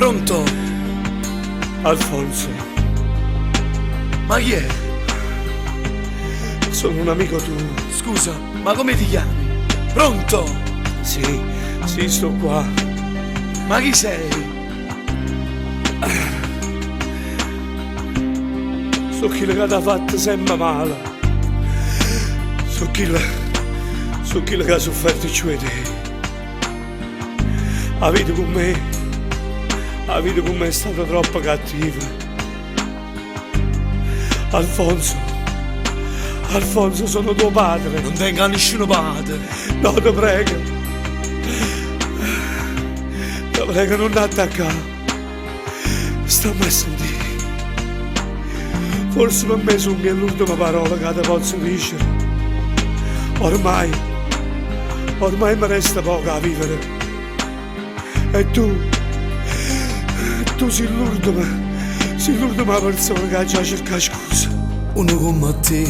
Pronto? Alfonso. Ma chi è? Sono un amico tuo. Scusa, ma come ti chiami? Pronto? Sì, sì, sto qua. Ma chi sei? So chillo che t'ha fatto sempre male. So chillo. So chillo che ha sofferto più di te. 'A vita con me. 'A vita con me è stata troppo cattiva. Alfonso. Alfonso, sono tuo padre. Nun tengo a nisciuno padre. No, ti prego. Ti prego, nun attaccà. Stammi a sentire. Forse per me sono l'ultima parola che ti posso dire. Ormai, ormai mi resta poco a vivere. E tu, tu sei l'ultima persona che ha già cercato scusa. Uno come te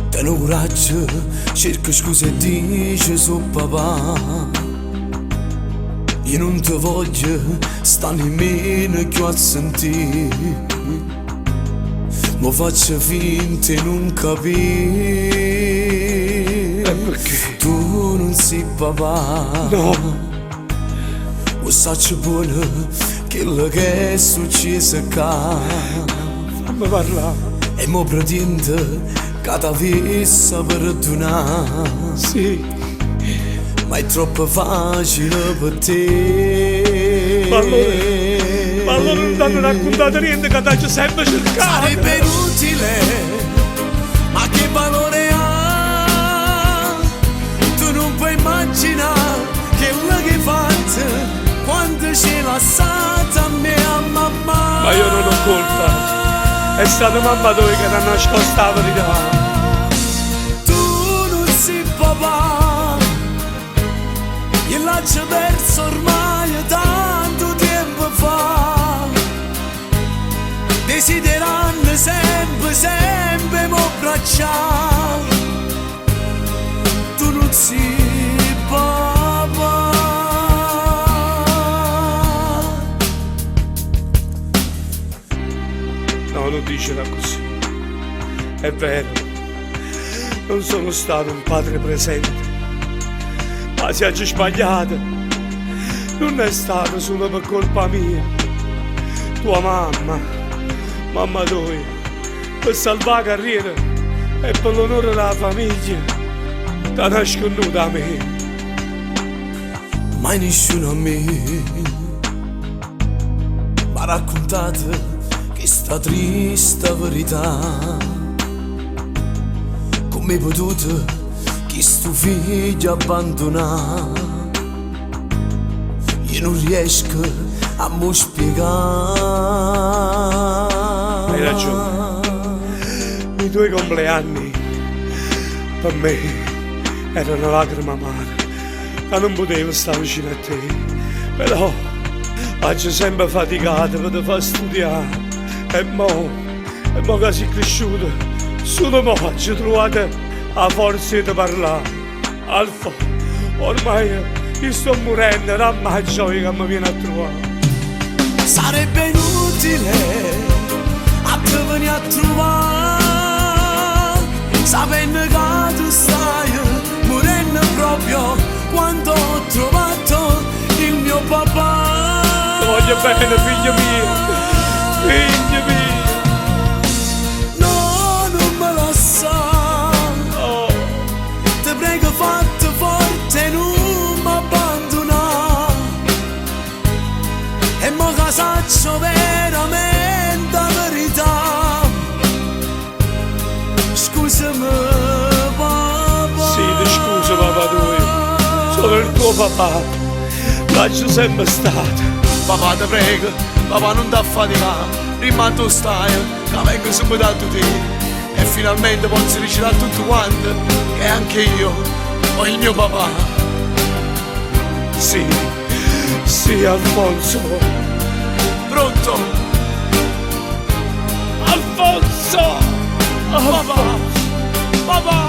Tiene coraggio, cerca scusa e dice so papà. Io nun te voglio, sta nemmeno più a sentire. Ma faccio finta di non capire. E perché? Tu non sei papà. No. 'O saccio buono quello che è successo qua. Fammi parlare. E mo pretendo che t'avessa perdonare. Sì. Ma è troppo facile per te. Ma allora non ti hanno raccontato niente che ti sempre cercato. Sarebbe inutile, ma che valore ha? Tu non puoi immaginare quello che hai fatto quando ci hai lasciato a me e a mamma. Ma io non ho colpa. È stata mamma tua che ti ha nascosto la verità. Tu non sei papà, io l'ho già perso ormai tanto tempo fa. Desiderando sempre, sempre m'abbracciare. Tu non sei papà. No, non dicela così. È vero, non sono stato un padre presente. Ma se ho sbagliato, non è stato solo per colpa mia. Tua mamma, mamma tua, per salvare la carriera e per l'onore della famiglia, ti ha nascosto a me. Mai nessuno a me mi ha raccontato questa triste verità. Come hai potuto questo figlio abbandonare? Io non riesco a mo spiegare. Hai ragione. I tuoi compleanni per me erano lacrime amare, che non potevo stare vicino a te. Però ho sempre faticato per te far studiare. E mo che sei cresciuto, solo mo ho trovato la forza di parlare. Alfa, ormai io sto morendo, dammi la gioia che mi viene a trovare. Sarebbe inutile a te venire a trovare, sapendo che tu stai morendo proprio quando ho trovato il mio papà. Ti voglio bene, figlio mio, figlio mio. No, non me lo so. Oh. Ti prego, fatti forte, non mi abbandonare. E mo che saccio veramente la verità. Scusami, papà. Sì, ti scuso, papà tuo. Sono il tuo papà. L'ho sempre stato. Papà, ti prego, papà non t'affaticare. Rimani tu stai, che vengo subito a te. E finalmente posso dire a tutti quanti che anche io ho il mio papà. Sì, sì, Alfonso. Pronto? Alfonso! Papà! Papà!